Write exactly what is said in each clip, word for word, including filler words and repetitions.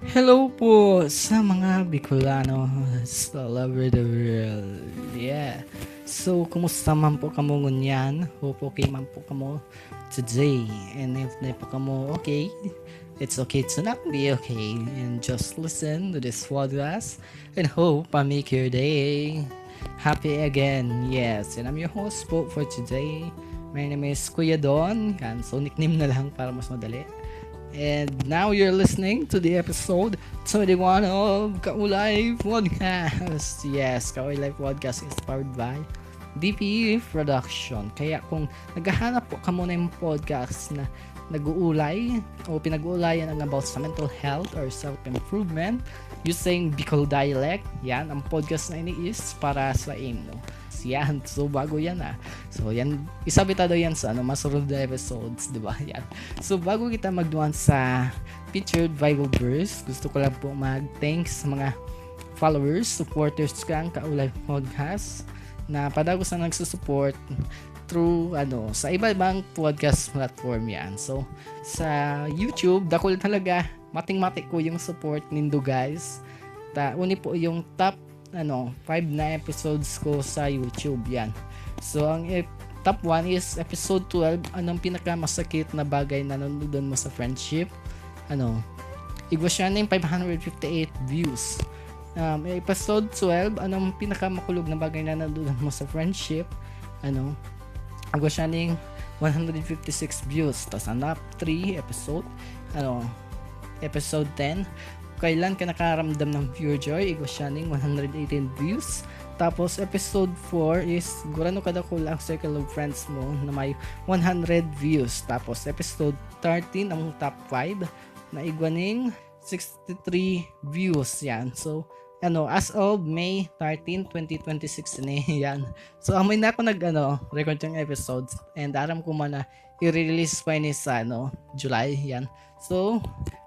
Hello po sa mga Bicolano all over the world. Yeah. So, kumusta man po kamo ngunyan? Hope okay man po kamo today. And if di pa kamo okay, it's okay to not be okay. And just listen to this podcast and hope I make your day happy again. Yes, and I'm your host po for today. My name is Kuya Don. Yan. So, nickname na lang para mas madali. And now you're listening to the episode twenty-one of Kaulay Podcast. Yes, Kaulay Podcast is powered by D P E Production. Kaya kung naghahanap po kamo na yung podcast na nag-uulay o pinag-uulayan ang about sa mental health or self-improvement using Bicol dialect, yan, ang podcast na ini is para sa imo. Yan, so bago yan ah. So yan, isabi ta daw yan sa ano, masunod na episodes, di ba? Yan. So bago kita magduman sa featured Bible verse, gusto ko lang po mag-thanks sa mga followers, supporters kang Kaulay Podcast na padagos na nagsusupport through ano, sa iba-ibang podcast platform yan. So, sa YouTube, dakul talaga, mating-mati ko yung support nindo, guys. Ta, uni po yung top ano, five na episodes ko sa YouTube, yan. So, ang ep-, top one is episode twelve, anong pinakamasakit na bagay na nanonood mo sa friendship? Ano, igwa siya ning five hundred fifty-eight views. Um, episode twelve, anong pinakamakulog na bagay na nanonood mo sa friendship? Ano, igwa siya ning one hundred fifty-six views. Tapos, ang top three episode, ano, episode ten, kailan ka nakaramdam ng pure joy? Igwa siya ning one hundred eighteen views. Tapos, episode four is gurano kadakula ang circle of friends mo na may one hundred views. Tapos, episode thirteen, ang top five, na igwa ning sixty-three views. Yan. So, ano, as of May thirteen, twenty twenty-six ni yan. So, amoy na ako nag, ano, record yung episodes. And aram ko man na i-release pa ini sa, ano, July. Yan. So,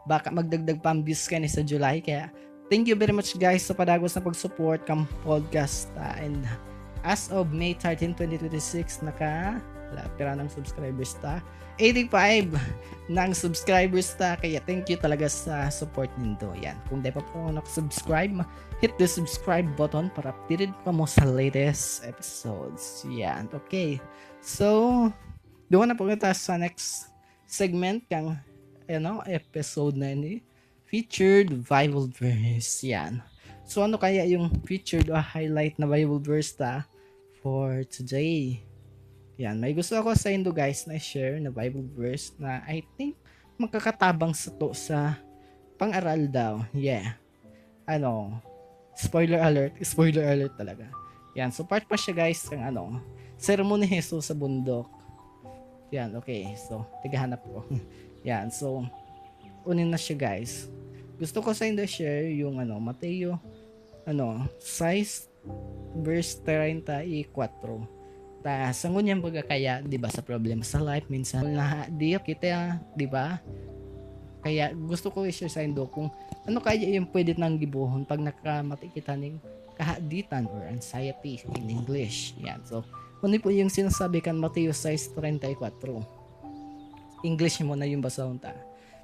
baka magdagdag pa ang views kaini sa July. Kaya, thank you very much, guys, sa padagos na pag-support kang podcast. Ah, and as of May thirteen, twenty twenty-six, naka, wala, pira ng subscribers ta. eighty-five ng subscribers ta. Kaya thank you talaga sa support nindo. Yan. Kung di pa po ako nakasubscribe, hit the subscribe button para updated po kamo sa latest episodes. Yan. Okay. So, duman na po kita sa next segment kang, ano, episode na ini. Featured Bible verse. Yan. So, ano kaya yung featured o highlight na Bible verse ta for today? Yan. May gusto ako sa indo, guys, na share na Bible verse na I think makakatabang sato sa pang-aral daw. Yeah. Ano, spoiler alert, spoiler alert talaga. Yan. So, part pa siya, guys, ng ano, sermon ni Jesus sa bundok. Yan, okay. So, tigahanap ko. Yan. So, unin na siya, guys. Gusto ko sa indo share yung ano, Mateo, ano, six, verse treinta y cuatro. Ta, sa ngunyan baga kaya, di ba, sa problema sa life, minsan nahadi kita, di ba? Kaya gusto ko i-share sa indo kung ano kaya yung pwede nang gibohon pag nakamati kita ning kahaditan or anxiety in English. Yan. So, ano po yung sinasabi kan Mateo six treinta y cuatro? English mo na yung basahon ta.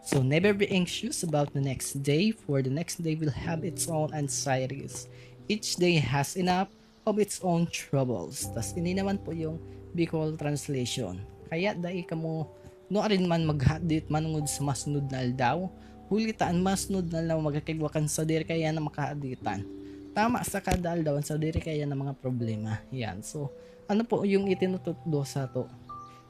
So, never be anxious about the next day, for the next day will have its own anxieties. Each day has enough of its own troubles. Tas ini naman po yung Bicol translation. Kaya dai kamo nuarin man maghadit manungod sa masunod na aldaw, huli ta an masunod na aldaw magkakaigwa kan sadiri kaiyan na makahaditan. Tama sa kada aldaw an sadiri kaiyan na mga problema. Yan. So, ano po yung itinutukdo sato?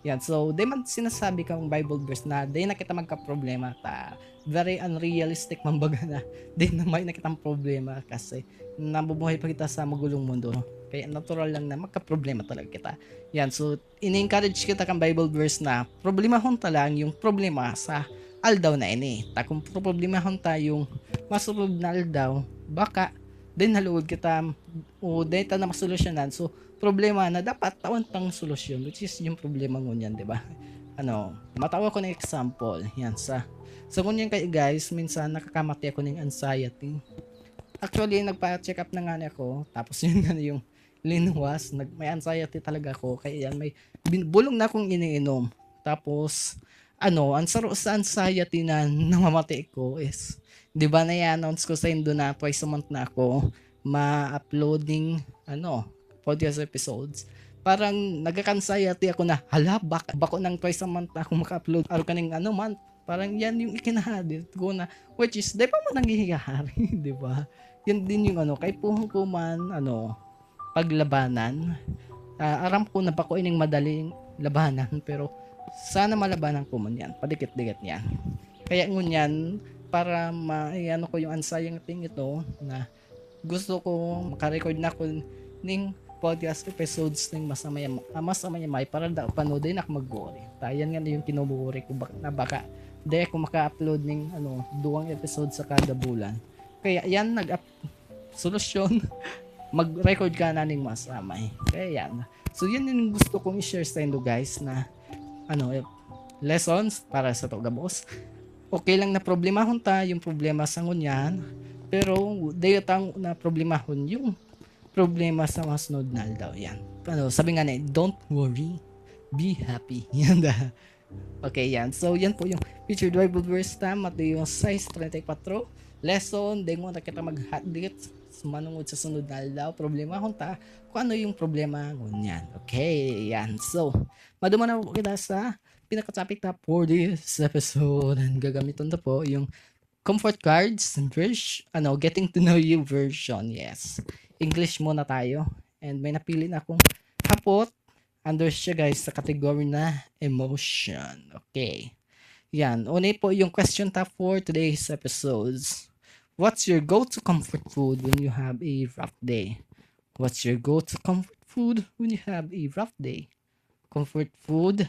Yan. So, di man sinasabi kang Bible verse na di na kita magkaproblema ta. Very unrealistic man baga na di na may na kitang problema kasi nabubuhay pa kita sa magulong mundo. Kaya natural lang na magkaproblema talaga kita. Yan. So, ini-encourage kita kang Bible verse na problemahon ta lang yung problema sa aldaw na ini. Ta kung problemahon ta yung masunod na aldaw, baka di na lugod kita o di ta na masolusyonan. So, problema na dapat tawan tang solusyon, which is yung problema ngunyan, di ba? Ano, matawa ko na example. Yan, sa, sa ngunyan kay guys, minsan nakakamati ako ng anxiety. Actually, nagpa-check up na nga ni ako. Tapos yun nga yung linuwas. Nag, may anxiety talaga ako. Kaya yan, may bin, bulong na akong iniinom. Tapos, ano, ang saro sa anxiety na namamati ko is, di ba, na-announce ko sa indo na twice a month na ako ma-upload ning, ano, podcast episodes. Parang nagka-anxiety ako na, "Hala, bak-, bako nang twice a month na ako maka-upload. Aro ka ning, ano, month." Parang yan yung ikinahadit ko na, which is, di pa man nangyayari, di ba? Yan din yung, ano, kaipuhan ko man, ano, paglabanan. Ah, aram ko na bako ining madaling labanan, pero sana malabanan ko man yan, padikit-dikit yan. Kaya ngunyan, para ma-, ano ko yung anxiety ito, na gusto ko maka-record na ko ning podcast episodes ning mas amay-, ah, mas amay-amay para da-, panoodin ako mag-worry. Tayan nga na yung kinuburi ko bak-, na baka di ako maka-upload ning, ano, duwang episodes sa kada bulan. Kaya yan, nag-up-, solusyon, mag-record ka na ning mas amay. Kaya yan. So, yan yung gusto kong i-share sa inyo, guys, na, ano, eh, lessons para sa to gabos. Okay lang na problemahon ta yung problema sa ngunyan, pero dayot ang na problemahon yung problema sa mga sunod na aldaw. Yan. Ano, sabi nga na, "Don't worry, be happy." Yan da. Okay, yan. So, yan po yung featured Bible verse ta, Mateo sais treinta y cuatro. Lesson, dai muna kita maghadit manungod sa sunod na aldaw. Problemahon ta kung ano yung problema ngunyan. Okay, yan. So, maduman na po kita sa pinaka-topic ta for this episode. And gagamiton ta po yung comfort cards, verse, ano, getting to know you version. Yes. English muna tayo. And may napili na akong hapot. Under siya, guys, sa category na emotion. Okay. Yan. Una po yung question ta for today's episodes. What's your go-to comfort food when you have a rough day? What's your go-to comfort food when you have a rough day? Comfort food,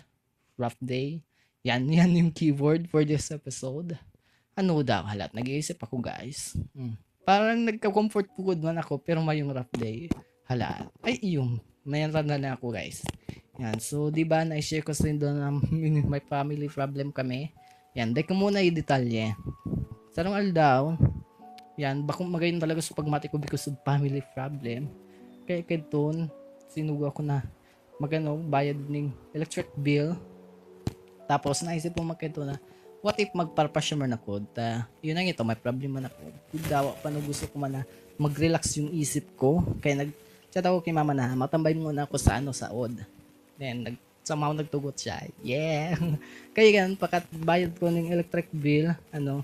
rough day. Yan, yan yung keyword for this episode. Ano daw? Halat, nag-iisip ako, guys. Hmm. Parang nagka-comfort food man ako, pero may yung rough day. Hala, ay, yung, may tanda na ako, guys. Yan, so, di ba, na-share ko sa inyo na may family problem kami. Yan, dai ko muna i-detalye. Sarong aldaw, yan, bakong magayon talaga sa pagmati ko because of family problem. Kaya kadton, sinugo ako na magano, bayad ning electric bill. Tapos naisip ko magkadto na, what if magparpasya man ako? Ta, yun ang ito, may problema na ako. Dawa pa no gusto ko man na mag-relax yung isip ko. Kaya nag-chat ako kay mama na, "Matambay muna ako sa ano, saod." Then, nag-, somehow nagtugot siya. Yeah! Kaya yan, pakat bayad ko ning electric bill, ano,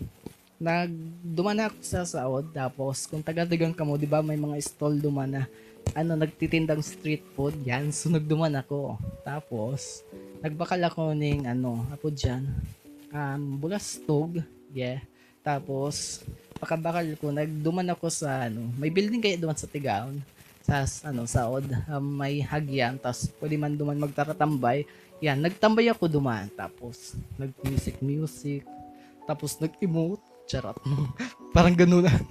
nagduman ako sa saod, tapos kung taga Tigaon kamo, di ba may mga stall duman na, ano, nagtitindang street food, yan. So, nagduman ako. Tapos, nagbakal ako ning, ano, apo dyan, um, bulastog, yeah. Tapos, pakabakal ko, nagduman ako sa, ano, may building kaya duman sa Tigaon, sa, s-, ano, saod, um, may hagyan, tas pwede man duman magtaratambay. Yan, nagtambay ako duman, tapos nag-music-music, tapos nag-emote, charot. Parang ganun lang.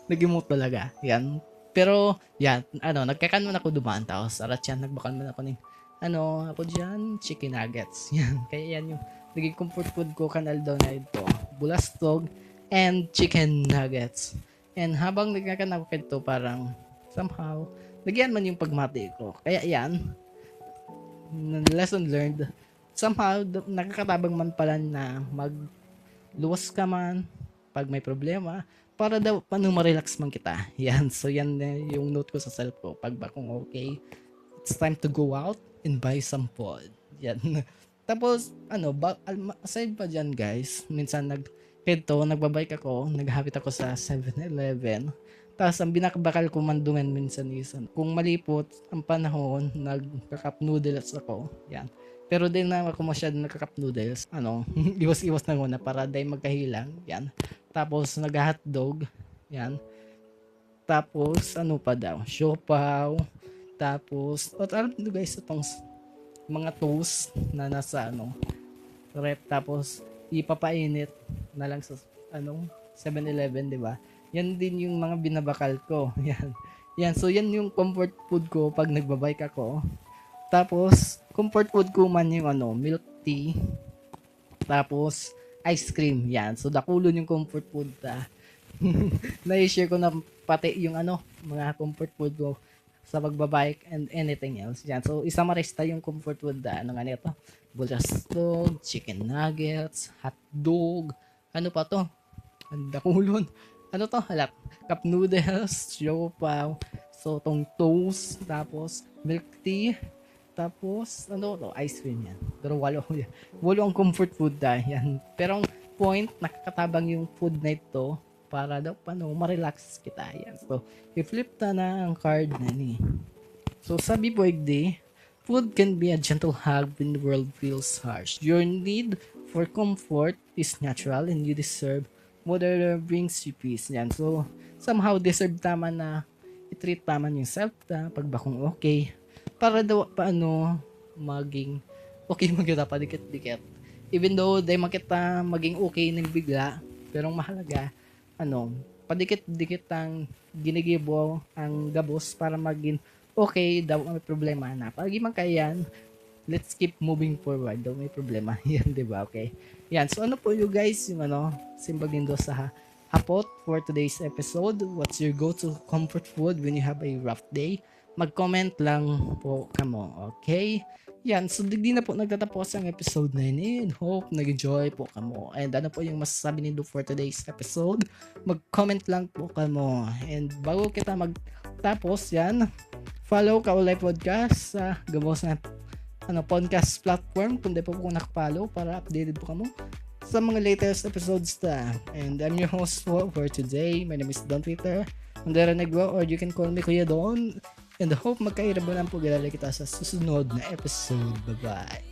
Nag-emote talaga, yan. Pero, yan, ano, nagkakan man ako duman, tapos arat yan, nagbakal man ako ning, ano, apo dyan, chicken nuggets. Yan, kaya yan yung naging comfort food ko kan aldaw na ito. Bulastog and chicken nuggets. And habang nagkakan ako kadto, parang somehow, nagyan man yung pagmati ko. Kaya yan, lesson learned. Somehow, d-, nakakatabang man pala na magluwas ka man pag may problema para daw, ano, ma-relax man kita. Yan. So, yan na yung note ko sa self ko. Pag bakong okay, it's time to go out and buy some food. Yan. Tapos, ano, ba, alma-, aside pa dyan, guys, minsan nag-, kadto, nagbabike ako, naghahapit ako sa Seven Eleven. Tapos, ang binakbakal ko man duman minsan is, ano, kung malipot ang panahon, nagka-cup noodles ako. Yan. Pero di na ako masyadong nagka-cup noodles. Ano, iwas-iwas na muna para di magkahilang. Yan. Tapos, nag-hotdog. Yan. Tapos, ano pa daw? Siopaw. Tapos, at alam nyo, guys, itong s-, mga toast na nasa, ano, ref. Tapos, ipapainit na lang sa, ano, Seven Eleven, di ba? Yan din yung mga binabakal ko. Yan. Yan. So, yan yung comfort food ko pag nagbabike ako. Tapos, comfort food ko man yung, ano, milk tea. Tapos, ice cream. Yan. So, dakulon yung comfort food ta. Na-share ko na pati yung, ano, mga comfort food ko. sa pagbabike and anything else. Yan. So, i-summarize ta yung comfort food na ano nga nito. Bulasog, chicken nuggets, hotdog, ano pa to? Ang dakulon. Ano to? Hala, cup noodles, siopaw, sotong toast, tapos milk tea, tapos ano to? Ice cream yan. Pero walo yan. Walo ang comfort food na yan. Pero ang point, nakakatabang yung food na ito para daw paano ma-relax kita. Yan. So, i-flip ta na ang card na ni. So, sabi po igdi, food can be a gentle hug when the world feels harsh. Your need for comfort is natural and you deserve whatever brings you peace. Yan. So, somehow deserve ta man na i-treat ta man yung self ta pag bakong okay. Para daw paano maging okay man kita padikit-dikit. Even though di man kita maging okay ning bigla, pero ang mahalaga, ano, padikit-dikit ang ginigibo ang gabos para maging okay daw may problema na. Pag man kaya yan, let's keep moving forward daw may problema. Yan, di ba? Okay. Yan. So, ano po you guys, yung ano, simbag nindo sa ha- hapot for today's episode? What's your go-to comfort food when you have a rough day? Mag-comment lang po kamo, okay? Yan, so digdi na po nagtatapos ang episode na yun. And hope nag-enjoy po kamo. And ano po yung masasabi nindo for today's episode? Mag-comment lang po kamo. And bago kita magtapos yan, follow Kaulay Podcast sa gabos na ano, podcast platform kung di po po nakafollow para updated po kamo sa mga latest episodes ta. And I'm your host po for today. My name is Don Peter Andera Negro, or you can call me Kuya Don. And hope magkairabunan po galala kita sa susunod na episode. Bye-bye.